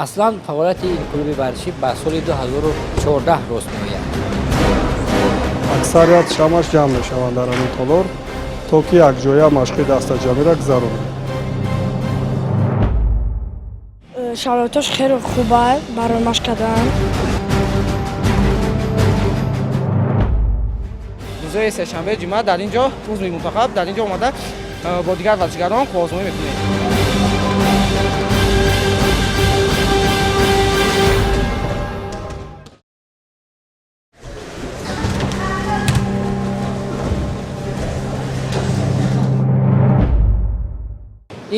Аслан фаъолияти ин клуби варзишӣ ба соли 2014 рост меояд. Аксарият шамаш ҷамъ мешаванд дар ҳамин толор, то ки якҷоя машқи дастаҷамъиро гузаронанд. Шароитош хеле хуба барои машқ кардан. Рӯзҳои сешанбе, ҷумъа дар ин ҷо узви мунтахаб дар ин ҷо омада бо дигар варзишгарон қувваозмоӣ мекунем.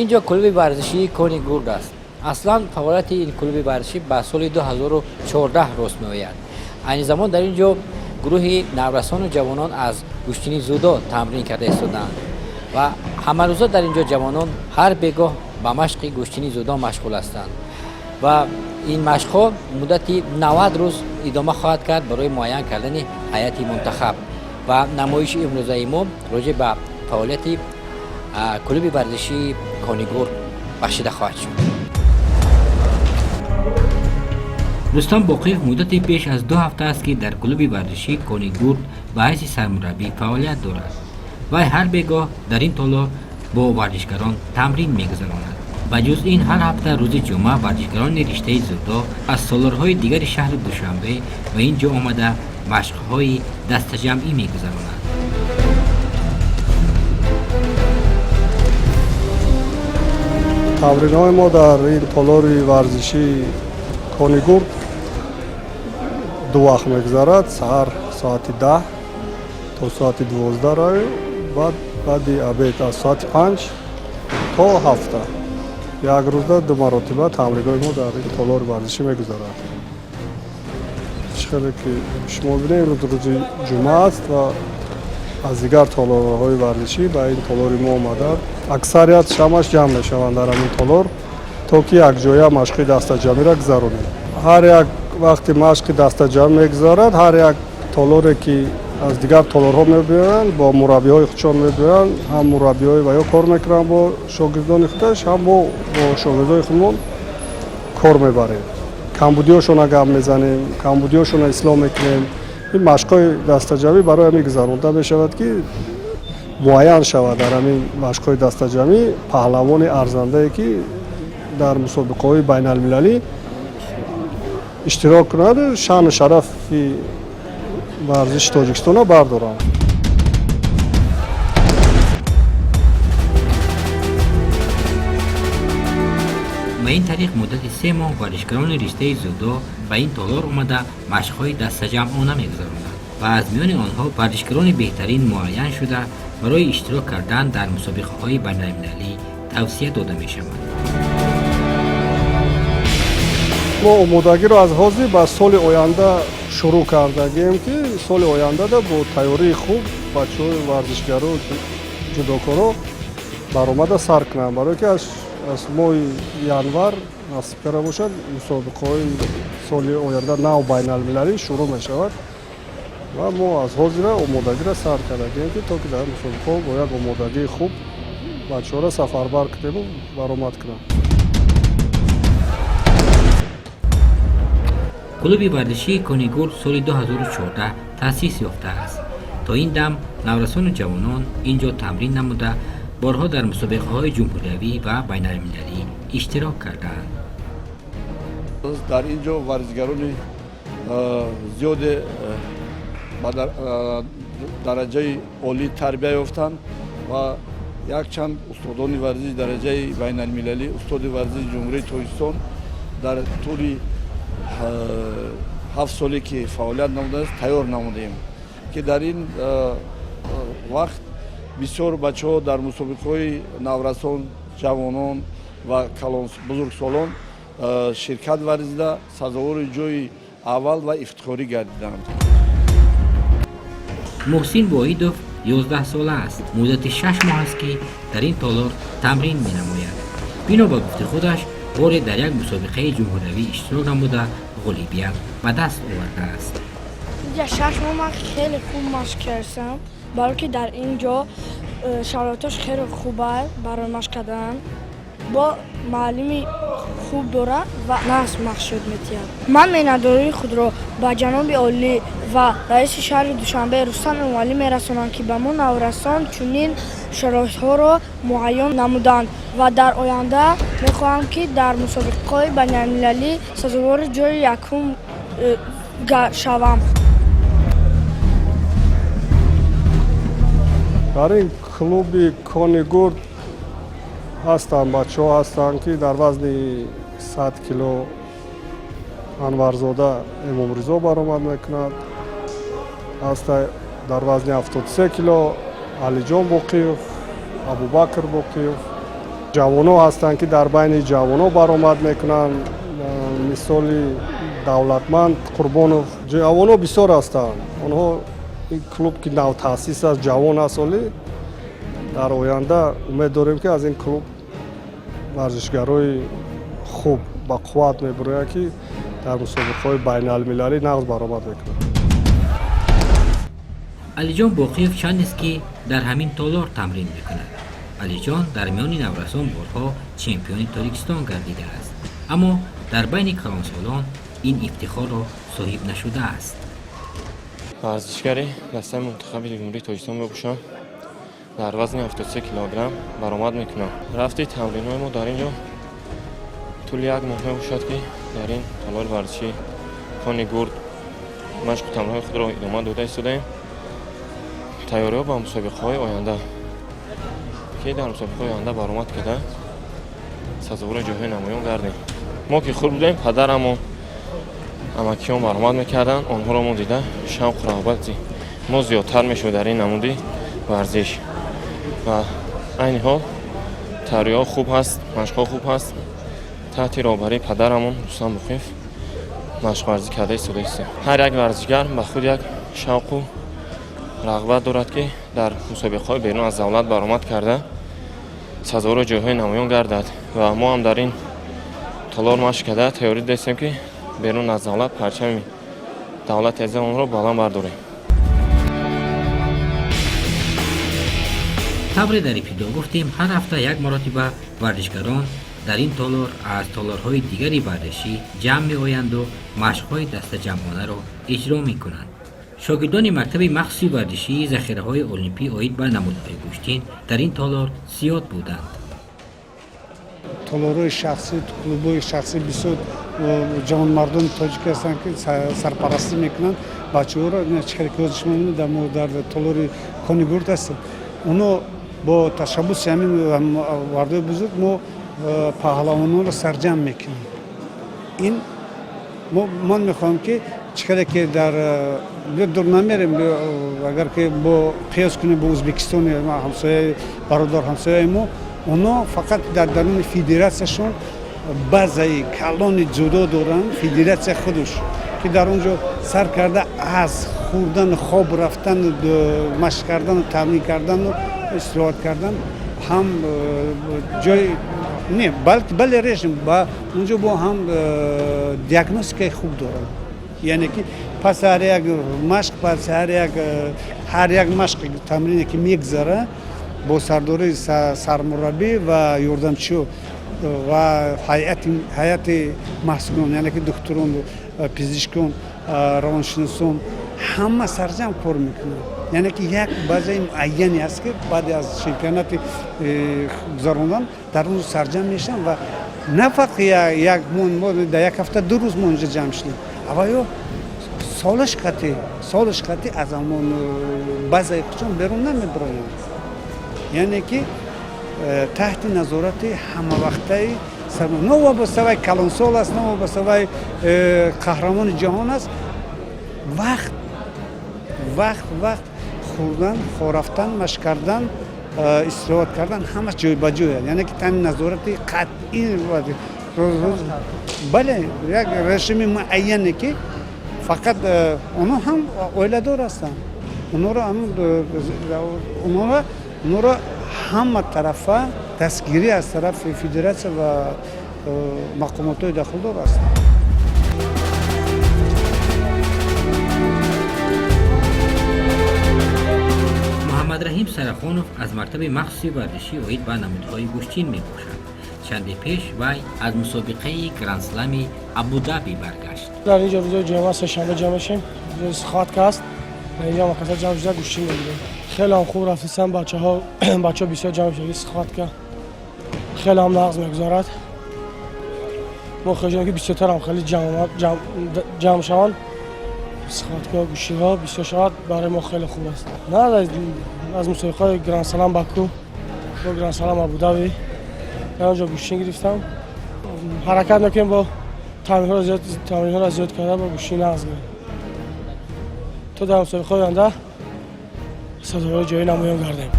Ин ҷо клуби варзишии Кони Гурд аст. Аслан фаъолияти ин клуби варзишӣ ба соли 2014 рост меояд. Айни замон дар ин ҷо гурӯҳи наврасону ҷавонон аз гӯштини дзюдо тамрин карда истодаанд ва ҳамарӯза дар ин ҷо ҷавонон ҳар бегоҳ ба машқи гӯштини дзюдо машғул ҳастанд ва ин машқҳо муддати 90 рӯз идома хоҳад кард барои муайян кардани ҳайати мунтахаб. Ва намоиши имрӯзаи мо роҷеъ ба фаъолияти клуби варзишии Конигурд бахшида хоҳад шуд. Рустам Боқиев муддати беш аз 2 ҳафта аст, ки дар клуби варзишии Конигурд ба ҳайси сармураббӣ фаъолият дорад. Вай ҳар бегоҳ дар ин толор бо варзишгарон тамрин мегузаронад. Ба ҷуз ин, ҳар ҳафта рӯзи ҷумъа варзишгарони риштаи дзюдо аз толорҳои дигари шаҳри Душанбе ба ин ҷо омада машқҳои дастаҷамъӣ мегузаронад. Тамринҳои мо дар ин толори варзишии Конигурд 2 вақт мегузарад. Саҳар соати 10 то соати 12 раю, баъди обед аз соати 5 то 7. Як рӯзда 2 маротиба тамринҳои мо дар ин толори варзишӣ мегузарад. Чӣ хеле ки шумо бинед, имрӯз рӯзи ҷумъа аст ва аз дигар толорҳои варзишӣ ба ин толори мо омаданд. Аксарият шамаш ҷамъ мешаванд дар ҳамин толор, то ки якҷоя машқи дастаҷамъиро гузаронем. Ҳар як вақти машқи дастаҷамъ мегузарад, ҳар як толоре ки аз дигар толорҳо мебиёянд, бо мураббиҳои худшон мебиёянд, ҳам мураббиҳои ва ё кор мекунанд бо шогирдони худаш, ҳам мо бо шогирдони худмон кор мебарем. Камбудиҳошонро гап мезанем, камбудиҳошонро ислоҳ мекунем. Ин машқҳои дастаҷамъӣ барои ҳамин гузаронда мешавад, ки муайян шавад дар ҳамин машқҳои дастаҷамъӣ паҳлавони арзандае, ки дар мусобиқаҳои байналмилалӣ иштирок кунад, шаъну шарафи варзиши Тоҷикистонро бардоранд. Ба ин тариқ муддати 3 моҳ варзишгарони риштаи дзюдо ба ин толор омада машқҳои дастаҷамъона мегузаронанд ва аз миёни онҳо варзишгарони беҳтарин муайян шуда барои иштирок кардан дар мусобиқаҳои байналмилалӣ тавсия дода мешаванд. Мо омодагиро аз ҳозир ба соли оянда шурӯъ кардагием, ки соли ояндада бо тайёрии хуб бачаҳои варзишгару ҷудокоро баромада сар кунанд, барое ки аз моҳи январ насиб карда бошад, мусобиқаҳои соли оянда нав байналмилалӣ шурӯъ мешавад ва мо аз ҳозира омодагиро сар кардагием, ки то ки дар мусобиқаҳо бо як омодагии хуб бачаҳоро сафарбар кунему баромад кунанд. Клуби варзишии Конигурд соли 2014 таъсис ёфтааст. То ин дам наврасону ҷавонон ин ҷо тамрин намуда борҳо дар мусобиқаҳои ҷумҳуриявӣ ва байналмилалӣ иштирок кардаанд. Дар ин ҷо варзишгарони зиёде ба дараҷаи олӣ тарбия ёфтанд ва якчанд устодони варзиши дараҷаи байналмилалӣ, устоди варзиши Ҷумҳурии Тоҷикистон дар тӯли 7 соле ки фаъолият намудааст, тайёр намудаем, ки дар ин вақт бисёр бачаҳо дар мусобиқаҳои наврасон, ҷавонон ва бузургсолон ширкат варзида сазовори ҷои аввал ва ифтихорӣ гардиданд. Муҳсин Воҳидов 11 сола аст. Муддати 6 моҳ аст, ки дар ин толор тамрин менамояд. Бино ба гуфти худаш, боре дар як мусобиқаи ҷумҳуриявӣ иштирок намуда ғолибият ба даст овардааст. Инҷа 6 моҳ ман хеле хуб машқ кардам, барое ки дар ин ҷо шароитош хеле хуба барои машқ кардан. Бо муаллими Хуб дорад ва нағз махшуд метиҳад. Ман миннатдории худро ба ҷаноби олӣ ва раиси шаҳри Душанбе Рустам Эмомалӣ мерасонам, ки ба мо наврасон чунин шароитҳоро муайён намуданд ва дар оянда мехоҳам, ки дар мусобиқаҳои байналмилалӣ сазовори ҷои якум шавам. Дар ин клуби Кони Гурд ҳастанд, бачаҳо ҳастанд, ки дар вазни 100 кило Анварзода Эмомризо баромад мекунад, ҳаста дар вазни 73 кило Алиҷон Боқиев, Абубакр Боқиев. Ҷавоно ҳастанд, ки дар байни ҷавоно баромад мекунанд, мисоли Давлатманд Қурбонов. Ҷавоно бисёр ҳастанд. Онҳо ин клуб ки навтаъсис аст, ҷавон аст, олӣ дар оянда умед дорем, ки аз ин клуб варзишгарои хуб ба қувват мебуроянд, ки дар мусобиқаҳои байналмилалӣ нағз баромад мекунанд. Алиҷон Боқиев чандест, ки дар ҳамин толор тамрин мекунад. Алиҷон дар миёни наврасон борҳо чемпиони Тоҷикистон гардидааст, аммо дар байни калонсолон ин ифтихорро соҳиб нашудааст. Варзишгари дастаи мунтахаби Ҷумҳурии Тоҷикистон мебошам. Дар вазни 73 килограмм баромад мекунам. Рафти тамринҳои мо дар ин ҷо тӯли як моҳ мебошад, ки дар ин толори варзишӣ Кони Гурд машқу тамринҳои худро идома дода истодаем. Тайёриҳо ба мусобиқаҳои оянда, ки дар мусобиқаҳои оянда баромад карда, сазовори ҷойҳои намоён гардем. Мо ки хурд будем, падарамон, амакиён баромад мекарданд. Онҳоро мо дида, шавқу рағбати мо зиёдтар мешуд дар ин намуди варзиш. Ва айни ҳол тайёриҳо хуб ҳаст, машқҳо хуб ҳаст. Таҳти роҳбарии падарамон Рустам Боқиев машқварзӣ карда истодаистем. Ҳар як варзишгар ба худ як шавқу рағбат дорад, ки дар мусобиқаҳои берун аз давлат баромад карда, сазовори ҷойҳои намоён гардад. Ва мо ҳам дар ин толор машқ карда, тайёрӣ дидастем, ки берун аз давлат парчами давлати азизамонро баланд бардорем. Тавре дар ибтидо гуфтем, ҳар ҳафта як маротиба варзишгарон дар ин толор аз толорҳои дигари варзишӣ ҷамъ меоянду машқҳои дастаҷамъонаро иҷро мекунанд. Шогирдони мактаби махсуси варзишии захираҳои олимпӣ оид ба намудҳои гӯштин дар ин толор зиёд буданд. Толорҳои шахсӣ, клубҳои шахсӣ бисёр ҷавонмардони тоҷик ҳастанд, ки сарпарастӣ мекунанд бачаҳоро. Чӣ хеле ки ҳозир шумо мебинед, мо дар толори Кони Гурд ҳастем. Оно бо ташаббуси ҳамин мардои бузург мо паҳлавононро сарҷамъ мекунем. Ин ман мехоҳам, ки чӣ хеле ки дар дур намерем, агар ки бо қиёс кунем бо Ӯзбекистони ҳамсояи бародар, ҳамсояи мо, оно фақат дар даруни федератсияшон базаи калони ҷудо доранд, федератсия худаш, ки дар он ҷо сар карда аз хӯрдан, хоб рафтан, машқ кардану тамрин кардану истироҳат кардан ҳам ҷой не, балки бале режим ба онҷо бо ҳам диагностикаи хуб доранд. Яъне ки пас ҳар як машқ, пас ҳар як машқи тамрине ки мегзара, бо сардории сармураббӣ ва ёрдамчиҳо ва ҳайати масъулон, яъне ки духтурон, пизишкон, равоншиносон, ҳама сарҷамъ кор мекунанд. Яъне ки як базаи муайяне ҳаст, ки баъди аз чемпионати гузарондан дар он сарҷамъ мешаванд. Ва на фақат як мо дар як ҳафта 2 рӯз мо инҷа ҷамъ шудем, аваё солаш қатӣ аз ҳамон базаи худшон берун намебироянд. Яъне ки таҳти назорати ҳамавақтаи, новобаста вай калонсол аст, новобаста вай қаҳрамони ҷаҳон аст, вақт, вақт, вақт, хӯрдан, рафтан, машқ кардан, истироҳат кардан, ҳамаш ҷой ба ҷой. Яъне ки таҳти назорати қатъӣ, бале, як режими муайяне, ки фақат онҳо ҳам оиладор ҳастанд. Онҳоро ҳама тарафа дастгирӣ аз тарафи федератсия ва мақомотҳои дахлдор аст. Муҳаммадраҳим. Сарахонов аз мактаби махсуси варзишӣ оид ба намудҳои гӯштин мебошад. Чанде пеш вай аз мусобиқаи Грандслами Абудаби баргашт. Дар инҷо рӯзои ҷумъа, сешанбе ҷамъ мешем. Рӯзи схватка аст. Дар инҷо ҳама ҷамъ шуда гӯштин мегирем. Хеле ҳам хуб рафтисам бачаҳо, бачаҳо бисёр ҷамъ шуда, схватка хеле ҳам нағз мегузарад. Мо хоҳем, ки бисёртар ҳам хеле ҷамъ шаванд, схватка, гӯштиҳо бисёр шавад, барои мо хеле хуб аст. На аз мусобиқаҳои Грандслам Баку бо Грандслам Абудаби дар он ҷо гӯштин гирифтам. Ҳаракат мекунем, бо тамринҳоро зиёд карда, бо гӯштин нағз гирем, то дар мусобиқаҳои оянда сазовори ҷои намоён гардем.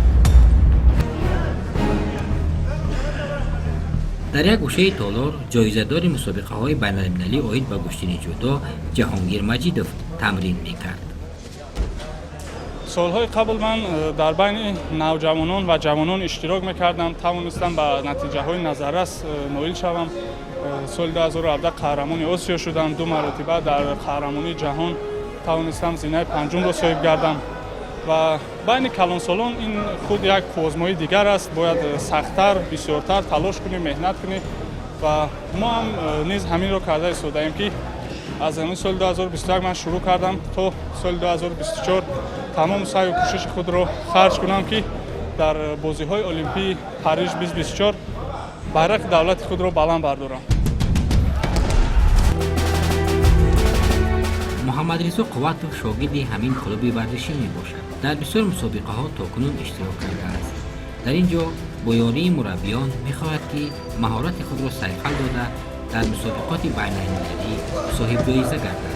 Дар як гӯшаи толор ҷоизадори мусобиқаҳои байналмилалӣ оид ба гӯштини ҷудо Ҷаҳонгир Маҷидов тамрин мекард. Солҳои қабл ман дар байни навҷавонон ва ҷавонон иштирок мекардам, тавонистам ба натиҷаҳои назаррас ноил шавам. Соли 2017 қаҳрамони Осиё шудам, ду маротиба дар қаҳрамонии ҷаҳон тавонистам зинаи панҷумро соҳиб гардам. Ва байни калонсолон ин худ як қувваозмоии дигар аст, бояд сахттар, бисёртар талош кунӣ, меҳнат кунӣ ва мо ҳам низ ҳаминро карда истодаем, ки аз ҳамин соли 2021 ман шурӯъ кардам, то соли 2024 тамоми саъю кӯшиши худро харҷ кунам, ки дар бозиҳои Олимпии Париж 2024 байрақи давлати худро баланд бардорам. Муҳаммадризо Қувватов шогирди ҳамин клуби варзишӣ мебошад. Дар бисёр мусобиқаҳо то кунун иштирок кардааст. Дар ин ҷо бо ёрии мураббиён мехоҳад, ки маҳорати худро сайқал дода, дар мусобиқоти байналмилалӣ соҳибҷоиза гардад.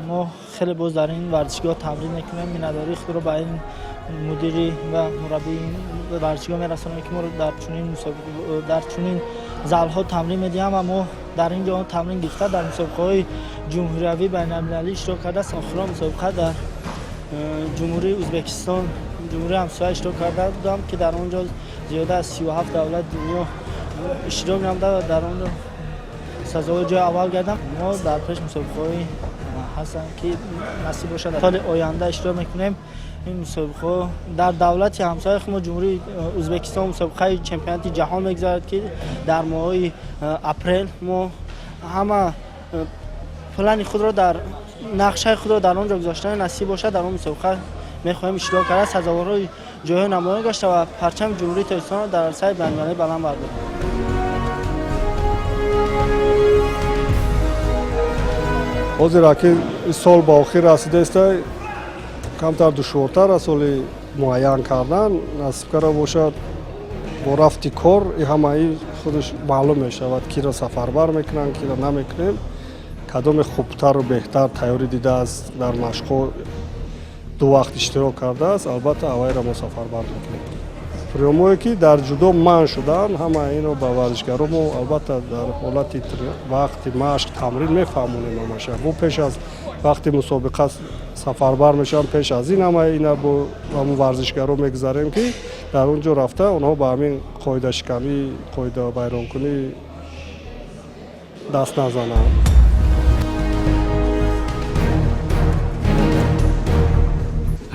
Мо хеле боз дар ин варзишгоҳ тамрин мекунем. Миннатдории худро ба ин мудири ва мураббии ин варзишгоҳ мерасонем, ки моро дар чунин залҳо тамрин медиҳам ва мо дар ин ҷо тамрин гирифта, дар мусобиқаҳои ҷумҳуриявӣ, байналмилалӣ иштирок карда. Охирон мусобиқа дар Ҷумҳурии Ӯзбекистон, ҷумҳурии ҳамсоя, иштирок карда будам, ки дар он ҷо зиёда аз 37 давлати дунё иштирок намуда ва дар он ҷо сазовори ҷои аввал гардам. Мо дар пеш мусобиқаҳои ҳастанд, ки насиб бошад, соли оянда иштирок мекунем. Ин мусобиқаҳо дар давлати ҳамсояи худ, Ҷумҳурии Ӯзбекистон, мусобиқаи чемпионати ҷаҳон мегузарад, ки дар моҳҳои апрел мо ҳама плани худро дар нақшаи худро дар он ҷо гузоштан. Насиб бошад, дар он мусобиқа мехоҳем иштирок карда, сазоворҳои ҷойҳои намоён гашта ва парчами Ҷумҳурии Тоҷикистонро дар арсаи байналмилалӣ баланд бардорем. Ҳозир аки сол ба охир расидааст, камтар душвортар аст соли муайян кардан. Насиб кара бошад, бо рафти кор ҳамаи худаш маълум мешавад, киро сафарбар мекунанд, киро намекунем, кадоме хубтару беҳтар тайёрӣ дидааст, дар машқҳо ду вақт иштирок кардааст, албатта авайро мо сафарбар мекунем. Приёмое ки дар ҷудо манъ шуданд, ҳама инро ба варзишгаро мо албатта дар ҳолати вақти машқ, тамрин мефаҳмонем ҳамаша. Бо пеш аз вақти мусобиқа сафарбар мешаванд, пеш аз ин ҳама ина бо ҳамун варзишгаро мегузарем, ки дар он ҷо рафта онҳо ба ҳамин қоидашиканӣ, қоидавайронкунӣ даст назананд.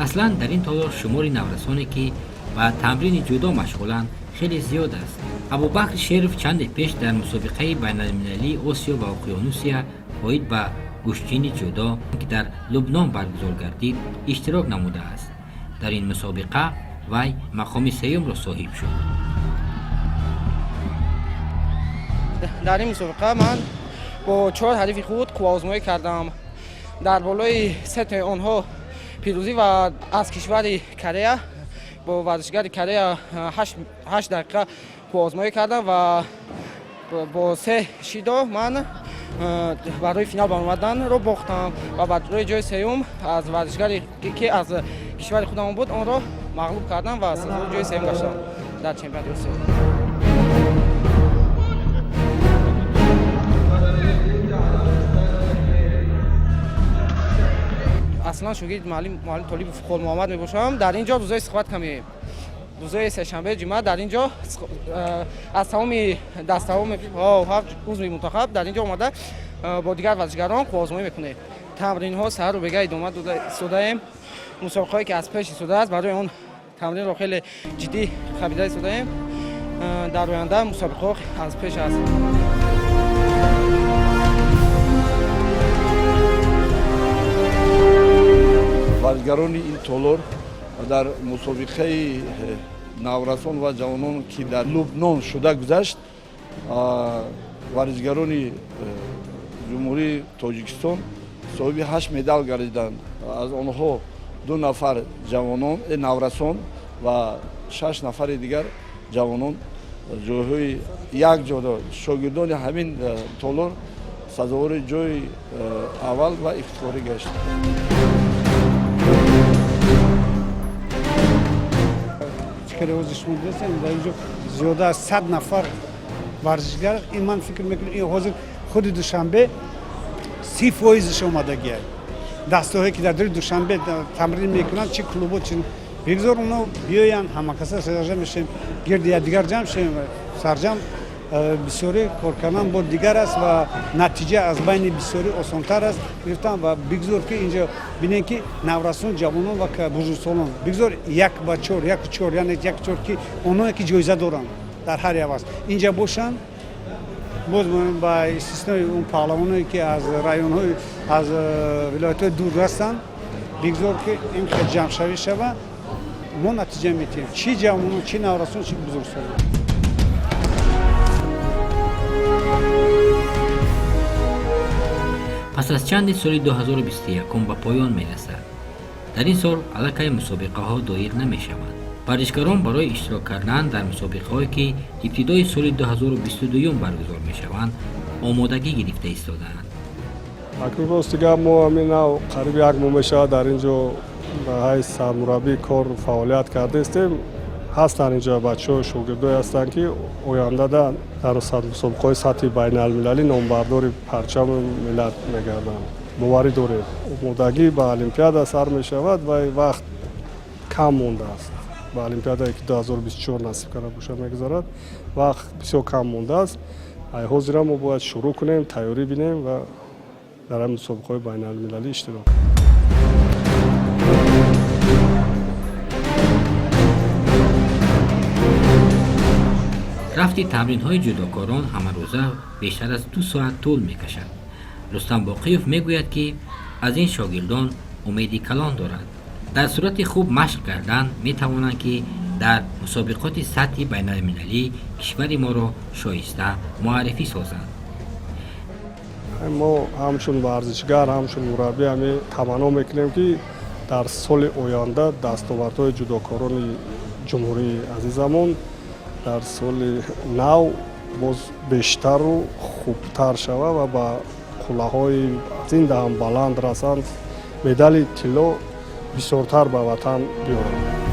Аслан дар ин толор шумори наврасоне, ки ба тамрини ҷудо машғуланд, хеле зиёд аст. Абубакр Шеров чанде пеш дар мусобиқаи байналмилалии Осиё ва Уқёнусия оид ба гӯштини ҷудо, ки дар Лубнон баргузор гардид, иштирок намудааст. Дар ин мусобиқа вай мақоми сеюмро соҳиб шуд. Дар ин мусобиқа ман бо чор ҳарифи худ қувваозмоӣ кардам. Дар болои сетои онҳо пирӯзӣ ва аз кишвари Корея, бо варзишгари Корея 8 дақиқа қувваозмоӣ кардам ва бо се шидо ман барои финал баромаданро бохтам ва барои ҷои сеюм аз варзишгаре, ки аз кишвари худамон буд, онро мағлуб кардам ва ҷои сеюм гаштам дар чемпионати Осиё. Аслан шогирди муаллим Толибов Холмуҳаммад мебошам. Дар ин ҷо рӯзои схватка меоем, рӯзои сешанбе, ҷумъа. Дар ин ҷо аз тамоми дастаҳо ҳафт узви мунтахаб дар ин ҷо омада, бо дигар варзишгарон қувваозмоӣ мекунем. Тамринҳо саҳару бега идома дода истодаем. Мусобиқаҳое, ки аз пеш истодааст, барои он Тамринро хеле ҷиддӣ қабида истодаем. Дар оянда мусобиқаҳо аз пеш аст. Варзишгарони ин толор дар мусобиқаи наврасон ва ҷавонон, ки дар Лубнон шуда гузашт, варзишгарони Ҷумҳурии Тоҷикистон соҳиби 8 медал гардиданд. Аз онҳо 2 нафар ҷавонон, наврасон ва 6 нафари дигар ҷавонон ҷойҳои як ҷо. Шогирдони ҳамин толор сазовори ҷои аввал ва ифтихорӣ гаштанд. Шумо дидастед, дар инҷо зиёда аз 100 нафар варзишгар. Ин ман фикр мекунам, ин ҳозир худи Душанбе 30%-аш омадагиа. Дастаҳое ки дар дури Душанбе тамрин мекунанд, чи клубо, чи бигзор оно биёянд, ҳамакаса сарҷам мешавем, гирди якдигар ҷамъ шавем, сарҷам бисёрӣ кор кардан бо дигар аст ва натиҷа аз байни бисёрӣ осонтар аст гирифтан. Ва бигзор ки инҷо бинем, ки наврасон, ҷавонон ва бузургсолон бигзор 1 ба 4, 1-4, яъне 1-4, ки оное ки ҷоиза доранд дар ҳар як вақт инҷа бошанд. Боз ба истиснои он паҳлавоное ки аз районҳои, аз вилоятҳои дур ҳастанд, бигзор ки ин хел ҷамъшавӣ шава, мо натиҷа метиҳем, чи ҷавонон, чи наврасон, чи бузургсолон. Пас аз чанде соли 2021 ба поён мерасад. Дар ин сол аллакай мусобиқаҳо доир намешаванд. Варзишгарон барои иштирок кардан дар мусобиқаҳое, ки ибтидои соли 2022 баргузор мешаванд, омодагӣ гирифта истодаанд. Акнун рости гап, мо ҳамин нав қариби як моҳ мешавад дар ин ҷо ба ҳайси сармураббӣ кор фаъолият кардаистем. Ҳастанд инҷо бачаҳо, шогирдое ҳастанд, ки оянда дар мусобиқаҳои сатҳи байналмилалӣ номбардори парчами миллат мегарданд. Боварӣ дорем, омодагӣ ба олимпиада сар мешавад ва вақт кам мондааст. Ба олимпиадае ки 2024 насиб карда бошад мегузарад, вақт бисёр кам мондааст. Ай ҳозира мо бояд шурӯъ кунем, тайёрӣ бинем ва дар ҳамин мусобиқаҳои байналмилалӣ иштирок. Рафти тамринҳои ҷудокорон ҳамарӯза бештар аз 2 соат тӯл мекашад. Рустам Боқиев мегӯяд, ки аз ин шогирдон умеди калон дорад. Дар сурати хуб машқ кардан метавонанд, ки дар мусобиқоти сатҳи байналмилалӣ кишвари моро шоиста муаррифӣ созанд. Мо ҳамчун варзишгар, ҳамчун мураббӣ ҳаме таманно мекунем, ки дар соли оянда дастовардҳои ҷудокорони ҷумҳурии азизамон дар соли нав боз бештару хубтар шавад ва ба қуллаҳои аз ин даҳам баланд расанд, медали тилло бисёртар ба ватан биёранд.